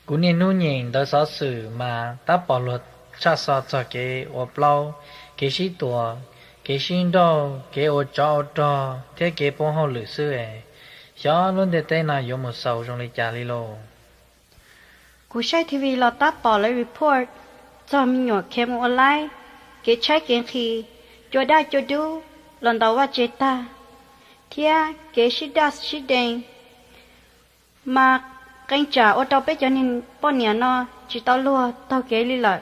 Kuv niaj hnub nyeem ntawv xov xwm mas tab pom luag tshaj xo txog kev ua plaub, kev sib tua, kev sib nrauj, kev ua tsov ua rog thiab kev poob hauj lwm xwb es, xyov lub ntiaj teb no yuav mus xaus zoo li cas li lauj. Kuv saib TV los tab pom lawv report txog me nyuam khiav mus ua laib, kev tshaib kev nqhis, cua daj cua dub los ntaus vaj tse tag, thiab kev sib daj sib deev, mas qee tsam ua rau peb cov niag poj niam no tsis tau luag taug kev li lawm.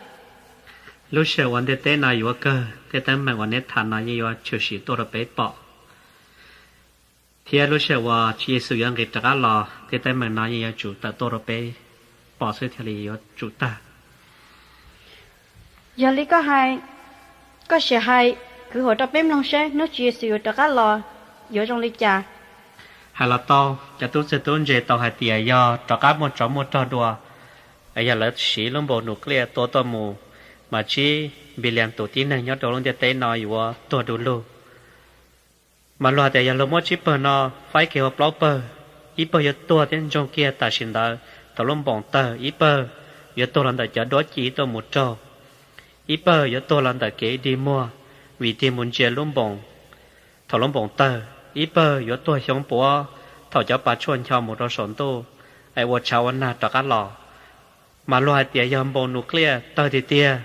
Lub sij hawm uas ntiaj teb no yuav kawg, tej teeb meem uas neb tham no yeej yuav tshwm sim tuaj rau peb pom. Thiab lub sij hawm uas Tswv Yexus yuav nqis rov qab los, tej teeb meem no yeej yuav tsum tawm tuaj rau peb pom xwb thiaj li yuav tsum tag. Yog li koj hais, koj sim hais kwv huam rau peb mloog seb hnub Tswv Yexus yuav rov qab los yuav zoo li cas. Hais los tau, cov tub txawg tub ntse tau hais tias yog rov qab muaj tsov muaj rog dua, yog lawv siv lub npaus nuclear tua tuaj mus, mas tsib npis lias tus tib neeg nyob rau lub ntiaj teb no yuav tuag du lug. Mas luag hais tias yog luag muab tsib pawg no faib kiag ua plaub pawg, ib pawg yuav tuag thiab ntsoog kiag tam sim ntawd thaum lub npoos tawg, ib pawg yuav tuag los ntawm cov duab ci tuaj mus raug, ib pawg yuav tuag los ntawm kev dig muag vim tig mus ntsia lub npoos thaum lub npoos tawg, ib pawg yuav tuag xyoo puav thaum cov pas tshuaj ncho mus rau saum ntuj es ua tshav ua nag rov qab los. Mas luag hais tias yog npaus nuclear tawg tiag tiag,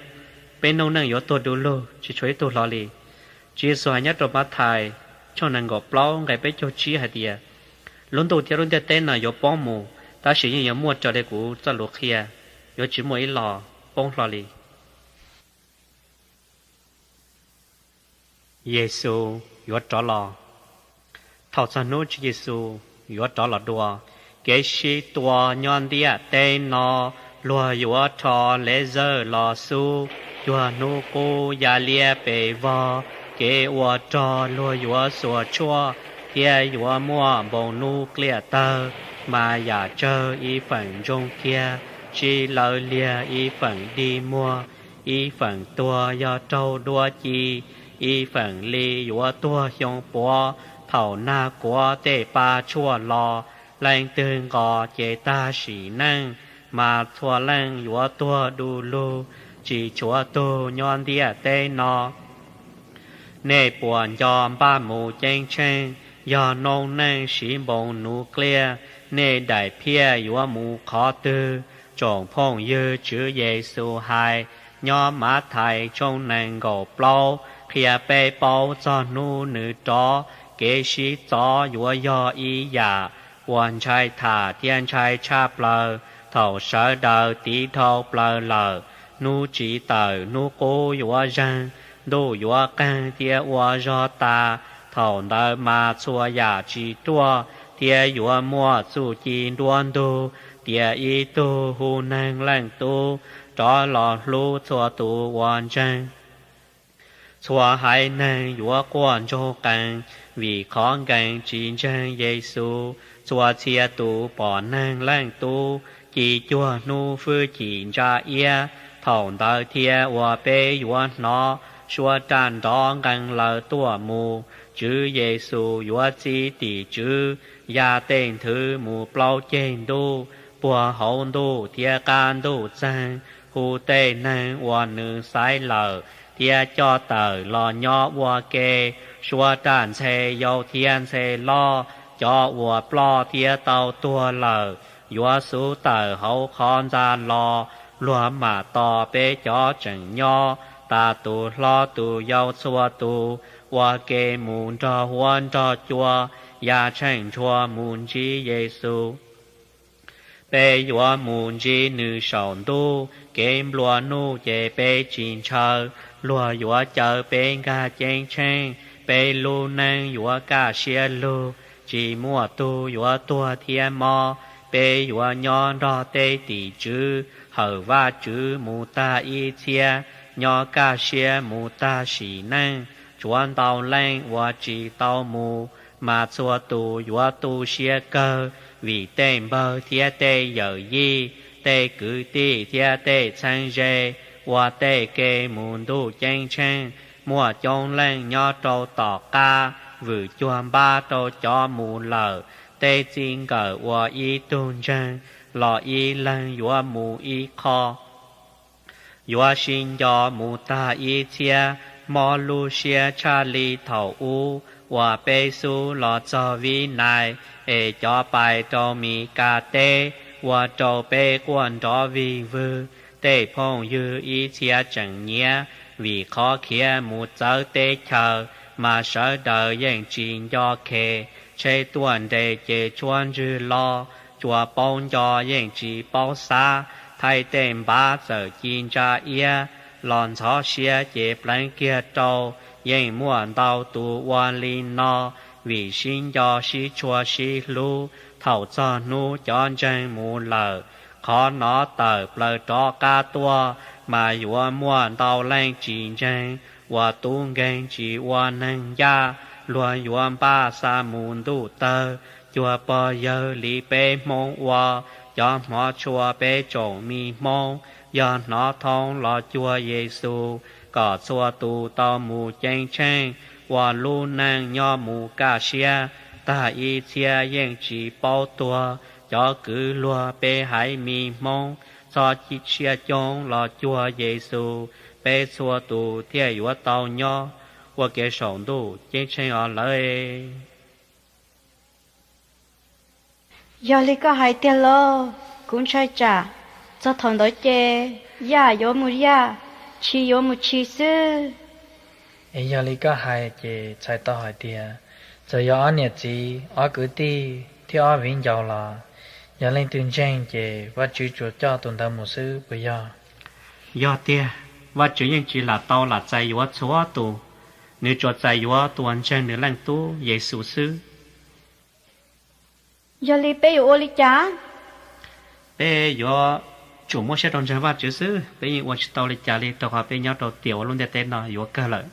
peb noob neej yuav tuag du lug tsis tshuav ib tug hlo li. Tswv Yexus hais nyob rau Mathais tshooj nees nkaum plaub nqe peb caug tsib hais tias, lub ntuj thiab lub ntiaj teb no yuav poob mus, tab sis yeej yuav muaj raws li kuv txoj lus qhia, yuav tsis muaj ib los poob hlo li. Yexus yuav rov los. Thaum txog hnub Tswv Yexus yuav rov los dua, kev sib tua nyob ntiaj teb no luag yuav rho laser los xub, cuag hnub qub ya liab pes vog, kev ua rog luag yuav xuas tshuaj thiab yuav muaj npaus nuclear tawg, mas yam tsawg ib feem ntsoog kiag, sib law liag ib feem dig muag, ib feem tuag yog raug duab ci, ib feem li yuav tuag xyoo puav thaum nag kuav tej pa tshuaj los. Leej twg nqos ces tag sim neej, mas txhua leej yuav tuag du lug, tsis tshuav tug nyob ntiaj teb no. Nej puas nco npaj mus ceeb tsheej, yog noob neej siv npaus nuclear, nej daim phiaj yuav mus qhov twg? Tsoom phooj ywg, Tswv Yexus hais nyob Mathais tshooj nees nkaum plaub qhia peb paub txog hnub nws rov, kev sib txov yuav yog ib yam uas ntshai tham thiab ntshai tshaj plaws. Thaum sawv daws tiv dhau plaws lawm, hnub tsis tawm hnub qub yuav zeeg, ntuj yuav qeeg thiab ua zog tas. Thaum ntawd mas txhua yam tsis ruaj thiab yuav muaj txuj ci nruab ntug, tias ib tug hu neeg Leej Tub rov los hlub txhua tus uas ntseeg. Txhua haiv neeg yuav quaj ntsoog qees vim qhov nkees tsis ntseeg Yexus. Txhua txhia tus pom neeg Leej Tub ci cuag hnub fwj chim ntsa iab. Thaum ntawd thiab uas peb yuav hnov suab raj nrov nqee laws tuaj mus. Tswv Yexus yuav txib tim tswv ya tej nthwv mus plaub ceg ntuj, puag hauv ntuj thiab qab ntuj txeeg, hu tej neeg uas nws xaiv lawm thiab coj tawm los nyob ua ke. Suab raj ntxhe yau thiab ntxhe loj, cov uas ploj thiab tau tuag lawm yuav xub tawm hauv qhov ntxa los, luag mam tos peb cov tseem nyob, tas tus hlob tus yau txhua tus, ua ke mus nrog huab nrog cua, ya tsheej ntshua mus ntsib Yexus. Peb yuav mus ntsib nws saum ntuj, kev nplua nuj ces peb tsis ntshaw. Luag yuav caw peb nkag ceeb tsheej, peb lub neej yuav kaj siab lug, tsis muaj tug yuav tuag thiab mob. Peb yuav nyob nrog tej tim tswv, hawm Vajtswv mus tag ib txhiab, nyob kaj siab mus tag sim neej. Tshuav ntau leej uas tsis tau mus, mas txhua tus yuav tu siab kawg, vim tej npawg thiab tej yawm yij, tej kwv tij thiab tej txheeb ze ua tej ke mus ntuj ceeb tsheej. Muaj coob leej nyob rau tom qab, vwm cuag npab rau cov mus lawm. Tej txij nkawm uas ib tug ntseeg los ib leeg yuav mus ib qho. Yuav sib nco mus tag ib txhiab hmo lub siab tshaj li thaum ub uas peb xub los txog Vib Nais, es cov pais rau Mis Kas teb ua rau peb quaj nrov vig vwg. Tej phooj ywg ib txhia tseem nyiav vim qhov khiav mus txawv teb chaws, mas sawv daws yeej tsis nco khes. Tsheb tuaj nres ces tshuab ntswg los, tsuas paub nco yeej tsis paub xav. Thaij tej npav txawm ci ntsa iab los ntxhov siab ces pleev kiag rau. Yeej muaj ntau tus ua li no vim sib nco sib tshua sib hlub. Thaum txog hnub cov ntseeg mus lawm, qhov no tawm plaws rov qab tuaj, mas yuav muaj ntau leej tsis ntseeg, uas tub nkeeg tsis ua neeg ncaj, luag yuav npaj xa mus ntuj tawg. Cuag pog yawg li peb Hmoob ua, cov hmov tshua peb tsoom me Hmoob, yog hnov thoob los cuag Yexus, kom txhua tus tau mus ceeb tsheej ua lub neej nyob mus kaj siab. Tag ib txhiab yeej tsis paub tuag, cov kwv luag peb haiv me Hmoob, txhob cia siab coob los cuag Yexus, peb txhua tus thiaj yuav tau nyob ua ke saum ntuj ceeb tsheej os lawv. Yog li koj hais tiag lauj, kuv ntshai tsam txog thaum ntawd ces yaj yuav mus yaj, tshis yuav mus tshis xwb. Es yog li koj hais ces txhais tau hais tias txawm yog ob niam txiv, ob kwv tij thiab ob viv ncaus los yog leej twg ntseeg ces Vajtswv tsuas coj tus ntawd mus xwb puas yog? Yog tiag, Vajtswv yeej tsis lam tau lam txais yuav txhua tus, nws tsuas txais yuav tus uas ntseeg nws Leej Tub Yexus xwb. Yog li peb yuav ua li cas? Peb yuav tsum muab siab rau ntseeg Vajtswv xwb, peb yeej ua tsis tau li cas li rau qhov peb nyob rau tiam uas lub ntiaj teb no yuav kawg lawm.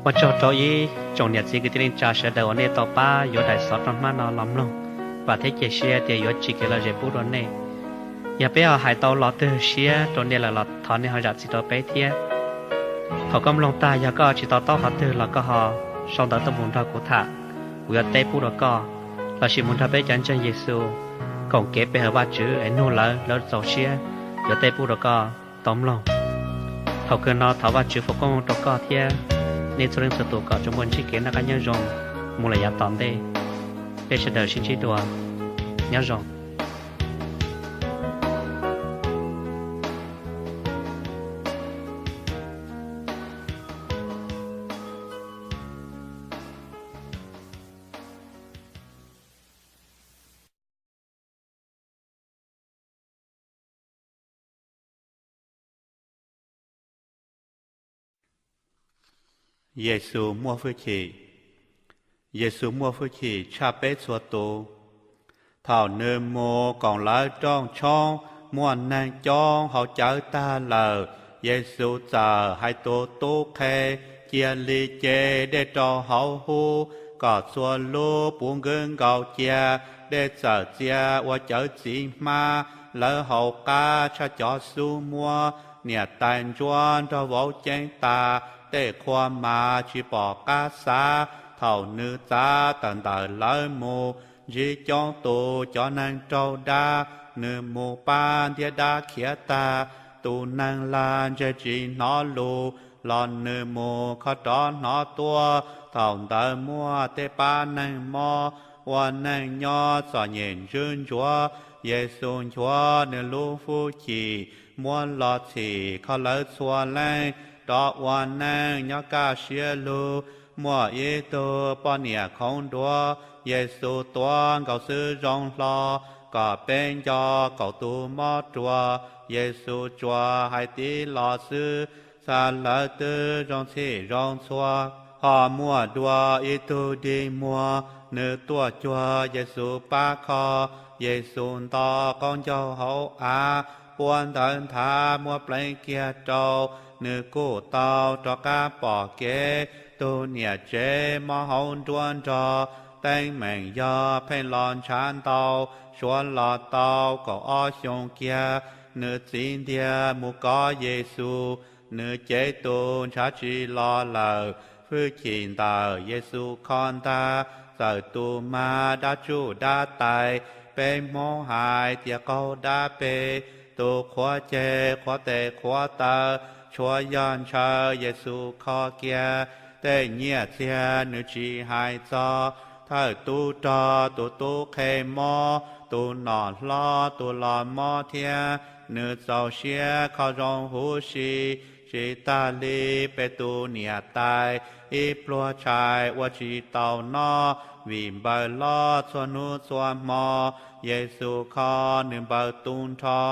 Ua tsaug rau ib tsoom niam txiv kwv tij neej tsa sawv daws uas nej tau pab yuav daim xov roj hmab no los mloog, vam thiab cia siab tias yuav tsim kev lom zem pub rau nej. Yog peb ho hais tau lo twg siab rau nej lawm los thov nej ho zam txim rau peb thiab. Thaum koj mloog tag yog koj tsis to taub qhov twg los koj ho sau ntawv tuaj mus nrog kuv tham, kuv yuav teb pub rau koj, lossis mus nrog peb cov ntseeg Yexus koom kev pe hawm Vajtswv es nug lawv, lawv txaus siab yuav teb pub rau koj tau mloog. Thaum kawg no thov Vajtswv foom koob hmoov rau koj thiab nej txhua leej txhua tus kom tsuas muaj ntsib kev noj qab nyob zoo mus lawm yav tom ntej. Peb sawv daws sib ntsib dua, nyob zoo. Yexus muaj hwj chim. Yexus muaj hwj chim tshaj peb txhua tus. Thaum nws mus koom lawv rooj tshoob, muaj neeg coob haus cawv tag lawm, Yexus txawm hais tus tub qhe, cia li ce dej rau hauv hub kom txhua lub puv nkwv nkaus cia. Dej txawm txia ua cawv txiv hmab, lawv haus qab tshaj cov xub muab. Niam tais ntsuab nrog vauv ceeb tas, tej qhua mas tsis pom qab xav. Thaum nws txav tawm ntawm lawv mus, ntsib coob tus cov neeg raug dab, nws mus pab ntiab dab khiav tag. Tus neeg lag ntseg tsis hnov lus los nws mus kho rov hnov tuaj. Thaum ntawd muaj tej pab neeg mob, ua neej nyob txom nyem ntswb ntsuav. Yexus nchuav nws lub hwj chim, muab los txhim kho lawv txhua leej rov ua neej nyob kaj siab lug. Muaj ib tug poj niam khoov duav, Yexus tuav nkaus xwb zoo hlo, kom peb nco kaum tus mob ruas. Yexus tsuas hais tib los xwb, xa lawv twb zoo txhij zoo txhua. Ho muaj dua ib tug dig muag, nws tuaj cuag Yexus pab kho. Yexus nto qaub ncaug hauv av, puab ntawv nthav muab pleev kiag rau. Nws kuj tau rov qab pom kev. Tus niam tsev mob hauv nruab nrog, Teeb meem yog pheej los ntshav ntau, suav los tau kaum ob xyoo kiag, nws txiv ntiag mus kov Yexus, nws cev tus ntshav tsis los lawm. Hwj chim ntawm Yexus kho ntag, txawm tus mag dab tsuj dab tais, peb Hmoob hais tias qaug dab peg, tus qhuav ceg qhuav tes qhuav taw, tshuav yog ntshaw Yexus kho kiag, tej nyiaj txiag nws tsis hais txog. Thawj tub rog tus tub qhe mob, tus nom hlob tus los mob thiab, nws txaus siab kho zoo huv si, tsis tag li Petus niam tais, ib pluag tshais ua tsis tau noj, vim npaws loj txhua hnub txhua hmo. Yexus kho nws npaws tu nrho,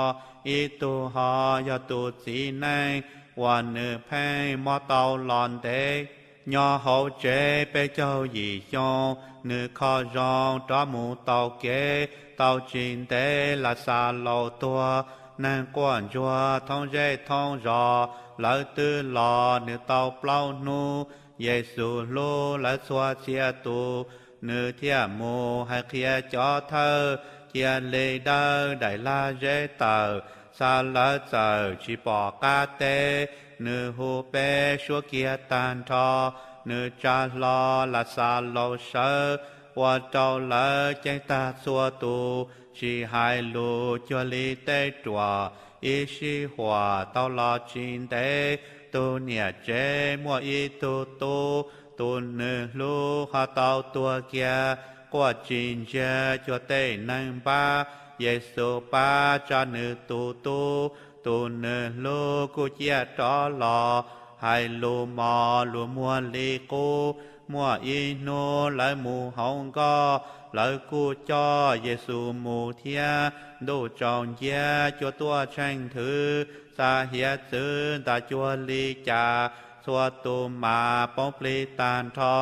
ib tug ho yog tus txiv neej uas nws pheej mob tau los ntev. Nyob hauv tsev peb caug yim xyoo, nws kho zoo rov mus taug kev, tau tsis ntev Laxalaus tuag. Neeg quaj ntsuag thoob zej thoob zos, lawv twb los nws tau plaub hnub. Yexus hlub lawv txhua txhia tus, nws thiaj mus hais qhia cov thawj, cia li dawb daim lag zeb tawm, xa lawv txawm tsis pom qab teb. Nws hu peb suab kiag tag nrho, nws tsa hlo Laxalaus sawv, ua rau lawv ceeb tag txhua tus, tsis hais lus cuag li tej ruam. Ib sij huam tau los tsis ntev, tus niam tsev muaj ib tug tub, tus nws hlub ho tau tuag kiag. Quaj tsis ntsiag cuag tej neeg npab, Yexus pab tsa nws tus tub, tus nws hlub kuj ciaj rov los, hais lus mos lus muag li qub. Muaj ib hnub lawv mus hauv nkoj, lawv kuj coj Yexus mus thiab. Ntuj tsaus nciab cua tuaj tsheej nthwv, xa hiav txwv ntas cuag li cas, txhua tus mas poob plig tag nrho.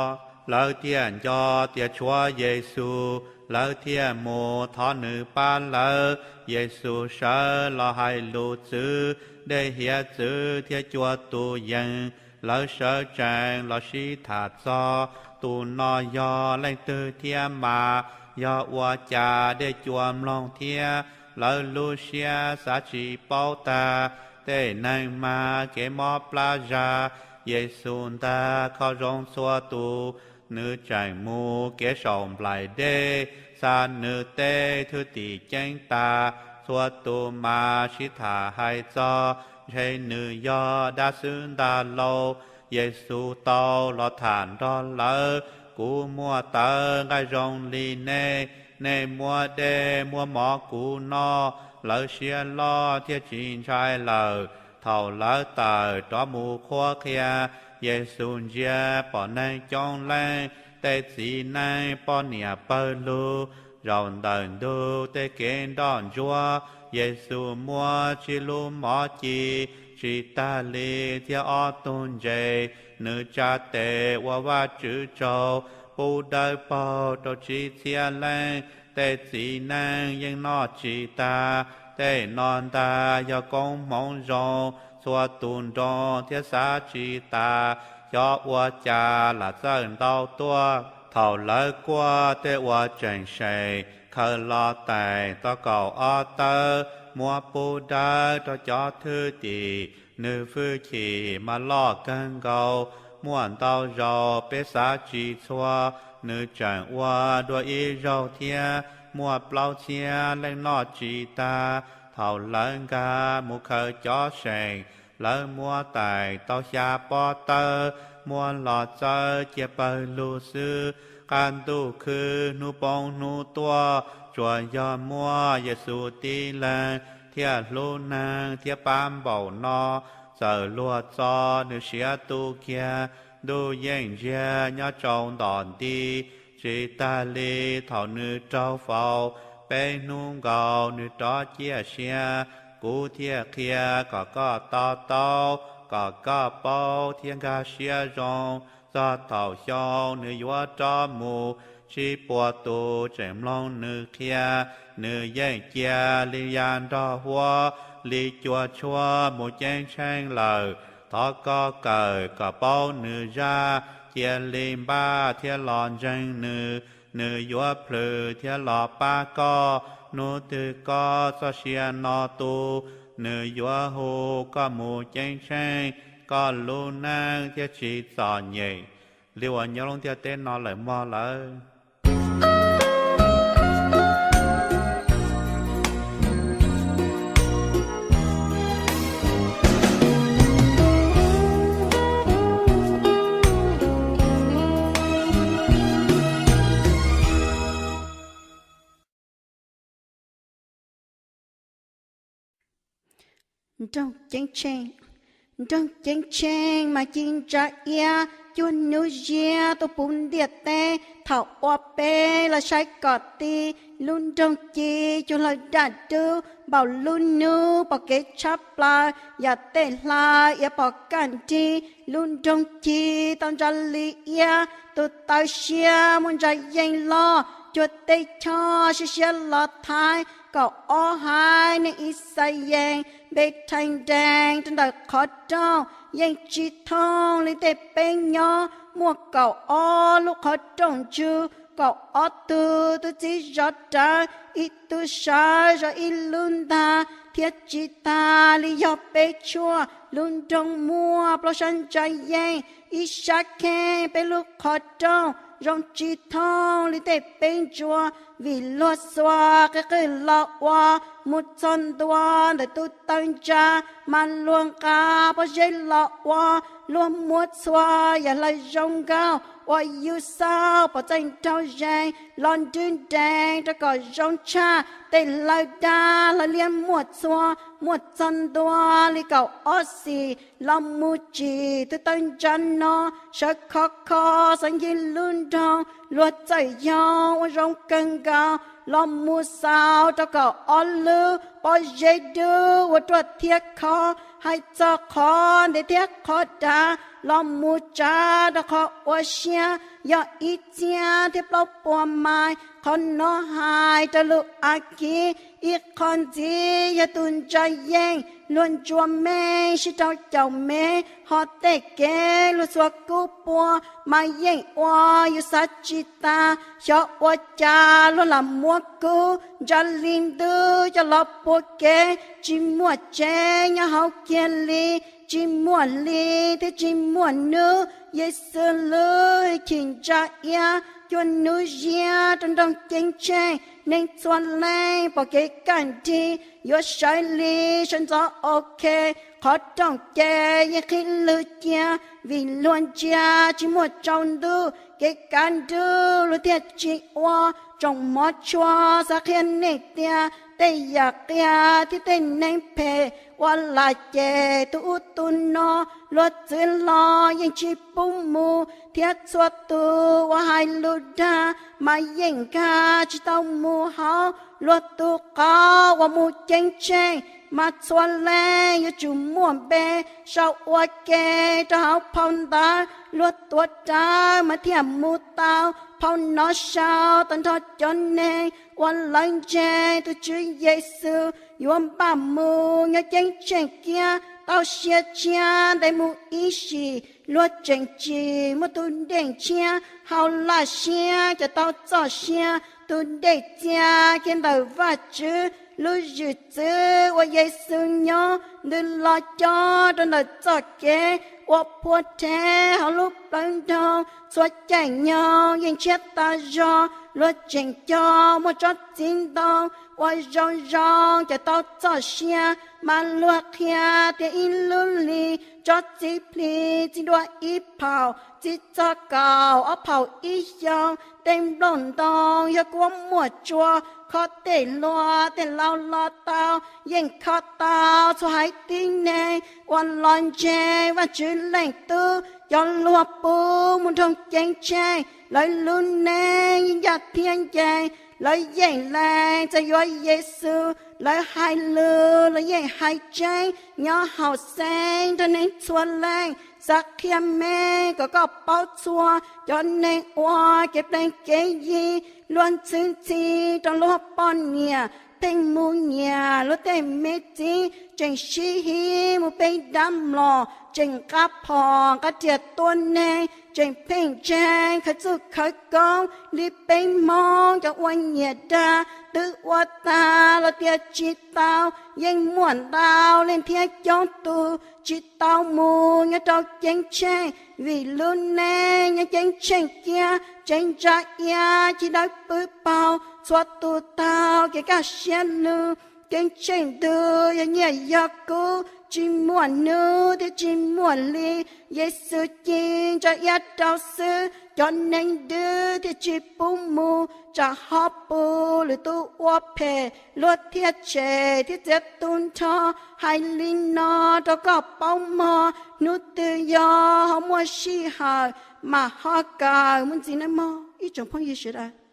Lawv thiaj nco tias tshuav Yexus, lawv thiaj mus thov nws pab lawv. Yexus sawv los hais lus txwv, dej hiav txwv thiab cua tu yees. Lawv sawv tsees los sib tham txog, tus no yog leej twg thiab mas, yog ua cas dej cua mloog thiab. Lawv lub siab xav tsis paub tag, tej neeg mag kev mob plab zag. Yexus ntag kho zoo txhua tus, nws tseem mus kev saum nplaim dej, xa nws tej thwj tim ceeb tas. Txhua tus mas sib tham hais txog, ntshe nws yog dab xwb ntag lauj. Yexus tau los tham nrog lawv, kuv muaj tawv nqaij zoo li nej, nej muab dej muab mov kuv noj. Lawv siab loj thiaj tsis ntshai lawm. Thaum lawv tawm rov mus qhuab qhia, Yexus ntsia pom neeg coob leej, tej txiv neej poj niam pawg lug, zaum ntawm ntug tej kev nroj ntsuab. Yexus muab tsib lub mov ci, tsis tag li thiab ob tug ntses, nws tsa tes ua Vajtswv tsaug, pub dawb paug rau tsib txhiab leej. Tej txiv neej yeej noj tsis tag. Tej no ntag yog koob hmoov zoo, txhua tus nroo thiab xav tsis tas, xyov ua cas lam txawj ntau tuaj. Thaum lawv kuaj tej uas tseem seem, khaws los teem tau kaum ob tawb, muab pub dawb rau cov thwj tim. Nws hwj chim mas loj kawg nkaus, muaj ntau zaus peb xav tsis txhua. Nws tseem ua dua ib zaug thiab, muaj plaub txhiab leej noj tsis tag. Thaum lawv nkag mus khaws cov seem, lawv muab teem tau xya pob tawb, muab los txawb cia pawg lug xwb. Qab ntuj khwb hnub poob hnub tuaj, tsuas yog muaj Yexus tib leeg thiaj hlub neeg thiab pab npaum no. Txawm luag txo nws siav tu kiag, ntuj yeej ntsiag nyob tsau ntom nti. Tsis tag li thaum nws raug faus, peb hnub nkaus nws rov ciaj sia. Kuv thiaj qhia kom koj to taub, kom koj paub thiab nkag siab zoo. Txog thaum xyoo nws yuav rov mus, tsib puas tus tseem mloog nws qhia. Nws yeej cia li ya nrog huab, li cua tshuab mus ceeb tsheej lawm. Thov koj kawm kom paub nws zaj, cia li npaj thiab los ntseeg nws. nws yuav plhws thiab los pab koj. Hnub twg koj txoj sia no tu, nws yuav hu koj mus ceeb tsheej, koj lub neej thiaj tsis txom nyem li uas nyob lub ntiaj teb no lawm mog lawv. Nroog Ceeb Tsheej. Nroog Ceeb Tsheej mas ci ntsa iab cuag hnub ziab tuaj puv ntiaj teb. Thaum ua peb los saib kom tib, lub nroog ci cuag hlawv daj dub npaum lub hnub pom kev tshab plaws, yam tej hlawv iav pom kaj nrig. Lub nroog ci tau ntsa li iab, tus taw siab muaj ntsa yeej loj cuag tej choj siab siab los thaiv. Kaum ob haiv neeg Ixayees npe rhais nrees rau ntawm qhov rooj yeej tsis thooj li tej peb nyob. Muaj kaum ob lub qhov rooj ntsug, kaum ob tug tub txib zov rawv, ib tug sawv zov ib lub ntag, thiab tsis tas li yog peb tshuaj. Lub nroog muaj plaub sab ntsa yeej, ib sab kheej peb lub qhov rooj zoo tsis thooj li tej peb ntsuav. Vim luag xuas qe qwj los ua, mus txog ntua ntawm tus taw ntsa, mas luag nqa pob zeb los ua. Luag muab txhua yam hlawv zoo nkauj uas yus xauj pom txaij nraug zees los nrwb nrees rau kom zoo tshaj. Tej hlawv dab hlawv liab muaj txhua, muaj txog ntua li kaum ob xim los mus tsim tus taw ntsa no. Sawv khov kho xav ncig lub nroog, luag txawm yog ua zoo kawg nkaus los mus xaus rau kaum ob lub pob zeb dub ua ruaj thiab khov. Hais txog qhov ntev thiab qhov dav los mus tsa rau qhov ua siab yog ib txhiab thiab plaub puas mais. Qhov no hais rau lub Akiv, ib qho ntxiv yog tus ntsa yeej. Luag ntsuas meej sib rau caum mev, ho tej kev luag xuas kub pua mas yeej ua yus xav tsis tas. Xyov ua cas luag lam muab kub ntsa li ntub coj los pua kev, tsis muaj tsev nyob hauv kiag li, tsis muaj hli thiab tsis muaj hnub. Yexus lub hwj chim ntsa iab cuag hnub ziab rau nroog Ceeb Tsheej. Neeg txhua leej pom kev kaj nrig yuav sawv li sawv ntxov OK. Qhov rooj ces yeej qhib lwg cia, vim luag ntsia tsis muaj tsaus ntuj. Kev kav nruj luag thiaj tsis ua. Tsoom mov tshua xav qhia nej tias tej yam qias thiab tej neeg phem ua lam ces tus ub tus no, luag txwv los yeej tsis pub mus, thiab txhua tus uas hais lus dag mas yeej nkag tsis tau mus hauv luag tus qauv uas mus ceeb tsheej. Mas txhua leej yuav tsum muaj npe sau ua ke rau hauv phau ntawv luag tuav rawv mas thiaj mus tau. Phau no sau tag nrho cov neeg uas lawv ntseeg tus Tswv Yexus yuav npaj mus nyob ceeb tsheej kiag tau sia tshiab ntev mus ib sim. Luag tseem tsim muaj tus dej ntshiab hau laj siab ces tau txoj sia. Tus dej txia kiag ntawm Vajtswv lub zwm txwv uas Yexus nyob ntws los cob rau ntawm txoj kev uas phua rhe hauv lub plawv nroog. Txhua caij nyoog yeej ntshiab tas zog, luag tseem cog muaj tsob txiv ntoo uas zoo zoo ces tau txoj sia. Mas luag qhia tias ib lub hli tsob txiv plhis txiv dua ib phaum, txiv txog kaum ob phaum ib xyoos. Tej nplooj ntoo yog kuab muaj tsua, kho tej hlua tej laus los tau, yeej kho tau txhua haiv tib neeg uas los ntseeg Vajtswv Leej Tub. Cov luag pub mus nroog ceeb tsheej, lawv lub neej yeej ncaj thiab ncees, lawv yeej lees txais yuav Yexus, lawv hais lus los yeej hais tseeb. Nyob hauv xeev nrog neeg txhua leej xav qhia meej kom koj paub txhua cov neeg ua kev pleev kev yi. Luag ntxhwb ntxhi rau luag poj niam, pheej mus nyiam luag tej me txiv, tseem sib hiv mus pem dab mlom. tseem nqa phom nqa riam tua neeg, tseem pheej ntseeg khawv txuj khawv koob li peb Hmoob cov ua nyias dag, twb ua tas los tias tsis tau. Yeej muaj ntau leej thiab coob tus tsis tau mus nyob rau ceeb tsheej, vim lub neej nyob ceeb tsheej ciaj tseem ntsa iab ci dawb pw paug, txhua tus taug kev kaj siab lug. Ceeb tsheej ntuj yog nyiaj yog kub, tsis muaj hnub thiab tsis muaj hli, Yexus ci ntsa iab rau xwb, cov neeg dwb thiaj tsis pub mus, tsam ho pub lwm tus ua phem, luag thiaj tshem thiab txiav tu nrho. Hais li no rau koj paub mog, hnub twg yog ho muaj sij hawm, mam ho kawm mus ntxiv nawb mog ib tsoom phooj ywg sawv daws.